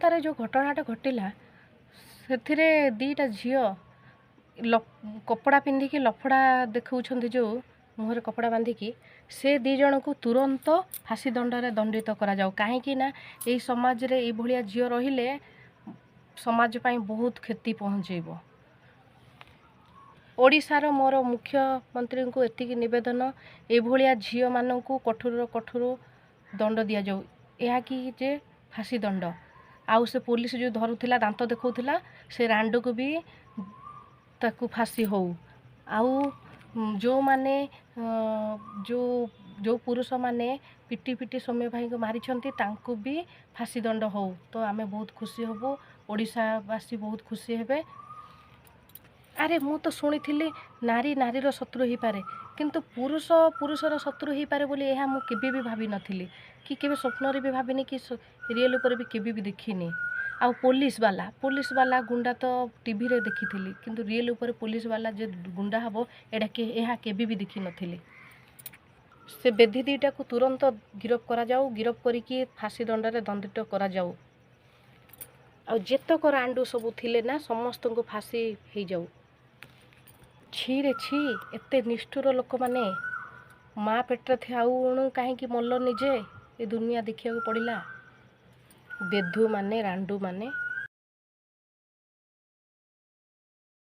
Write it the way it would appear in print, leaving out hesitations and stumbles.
ତାର ଯେଉଁ ଘଟଣାଟା ଘଟିଲା, ସେଥିରେ ଦୁଇଟା ଝିଅ କପଡ଼ା ପିନ୍ଧିକି ଲଫଡ଼ା ଦେଖାଉଛନ୍ତି, ଯେଉଁ ମୁହଁରେ କପଡ଼ା ବାନ୍ଧିକି, ସେ ଦୁଇ ଜଣଙ୍କୁ ତୁରନ୍ତ ଫାଶୀ ଦଣ୍ଡରେ ଦଣ୍ଡିତ କରାଯାଉ। କାହିଁକି ନା ଏଇ ସମାଜରେ ଏଇଭଳିଆ ଝିଅ ରହିଲେ ସମାଜ ପାଇଁ ବହୁତ କ୍ଷତି ପହଞ୍ଚେଇବ। ଓଡ଼ିଶାର ମୋର ମୁଖ୍ୟମନ୍ତ୍ରୀଙ୍କୁ ଏତିକି ନିବେଦନ, ଏଇଭଳିଆ ଝିଅମାନଙ୍କୁ କଠୋରରୁ କଠୋର ଦଣ୍ଡ ଦିଆଯାଉ, ଏହା କି ଯେ ଫାଶୀ ଦଣ୍ଡ। ଆଉ ସେ ପୋଲିସ ଯେଉଁ ଧରୁଥିଲା, ଦାନ୍ତ ଦେଖାଉଥିଲା, ସେ ରାଣ୍ଡକୁ ବି ତାକୁ ଫାଶୀ ହଉ। ଆଉ ଯେଉଁମାନେ ଯେଉଁ ଯେଉଁ ପୁରୁଷମାନେ ପିଟି ପିଟି ସୌମ୍ୟ ଭାଇଙ୍କୁ ମାରିଛନ୍ତି, ତାଙ୍କୁ ବି ଫାଶୀ ଦଣ୍ଡ ହଉ, ତ ଆମେ ବହୁତ ଖୁସି ହେବୁ, ଓଡ଼ିଶାବାସୀ ବହୁତ ଖୁସି ହେବେ। ଆରେ, ମୁଁ ତ ଶୁଣିଥିଲି ନାରୀ ନାରୀର ଶତ୍ରୁ ହେଇପାରେ, କିନ୍ତୁ ପୁରୁଷ ପୁରୁଷର ଶତ୍ରୁ ହେଇପାରେ ବୋଲି ଏହା ମୁଁ କେବେ ବି ଭାବିନଥିଲି, କି କେବେ ସ୍ୱପ୍ନରେ ବି ଭାବିନି, କି ରିଏଲ୍ ଉପରେ ବି କେବେ ବି ଦେଖିନି। ଆଉ ପୋଲିସ ବାଲା ଗୁଣ୍ଡା ତ ଟିଭିରେ ଦେଖିଥିଲି, କିନ୍ତୁ ରିଏଲ୍ ଉପରେ ପୋଲିସ ବାଲା ଯେ ଗୁଣ୍ଡା ହେବ, ଏଇଟା ଏହା କେବେ ବି ଦେଖିନଥିଲି। ସେ ବେଧି ଦୁଇଟାକୁ ତୁରନ୍ତ ଗିରଫ କରାଯାଉ, ଗିରଫ କରିକି ଫାଶୀ ଦଣ୍ଡରେ ଦଣ୍ଡିତ କରାଯାଉ। ଆଉ ଯେତକ ରାଣ୍ଡୁ ସବୁ ଥିଲେ ନା, ସମସ୍ତଙ୍କୁ ଫାଶୀ ହେଇଯାଉ। ଛିରେ ଛି, ଏତେ ନିଷ୍ଠୁର ଲୋକମାନେ! ମା ପେଟରେ ଥାଉଣୁ କାହିଁକି ମଲ ନିଜେ? ଏ ଦୁନିଆ ଦେଖିବାକୁ ପଡ଼ିଲା। ବେଧୁମାନେ, ରାଣ୍ଡୁମାନେ।